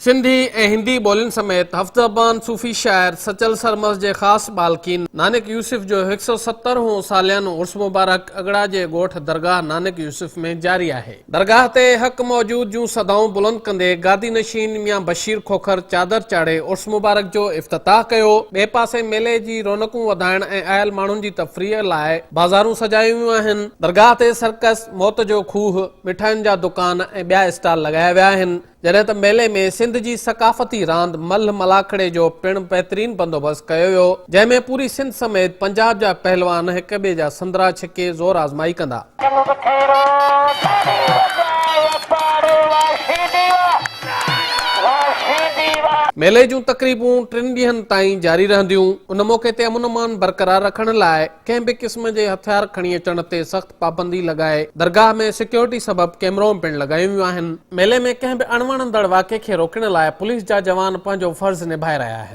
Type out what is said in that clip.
سنڌي ۽ هندي ٻولين سميت هفت زبان صوفي شاعر سچل سرمست جي خاص ٻالڪي نانڪ يوسف جو هڪ سئو 70 هون ساليانو عرس مبارڪ اڳڙا جي ڳوٺ درگاهه نانڪ يوسف ۾ جاري آهي. درگاهه تي حق موجود جون صدائون بلند ڪندي گادي نشين ميان بشير کوکر چادر چاڙهي عرس مبارڪ جو افتتاح ڪيو. ٻئي پاسي ميلي جي رونقون وڌائڻ ۽ آيل ماڻهن جي تفريح لاء بازارون سجايون ويون آهن. درگاهه تي سرڪس، موت جو کوهه، مٺاين جا دڪان ۽ ٻيا اسٽال لڳايا ويا آهن. جڏهن ته ميلي ۾ سنڌ جي ثقافتي راند ملهه ملاکڙي جو پڻ بهترين بندوبست ڪيو ويو، جنهن ۾ پوري سنڌ سميت پنجاب جا پهلوان هڪ ٻئي جا سندرا ڇڪي زور آزمائي ڪندا. ميلي جون تقريبون ٽن ڏينهن تائين جاري رهنديون، ان موقعي تي امن امان برقرار رکڻ لاء ڪنهن به قسم جي هٿيار کڻي اچڻ تي سخت پابندي لڳائي درگاهه ۾ سيڪيورٽي سبب ڪيمرائون پڻ لڳايون ويون آهن. ميلي ۾ ڪنهن به اڻوڻندڙ واقعي کي روڪڻ لاء پوليس جا جوان پنهنجو فرض نڀائي رهيا آهن.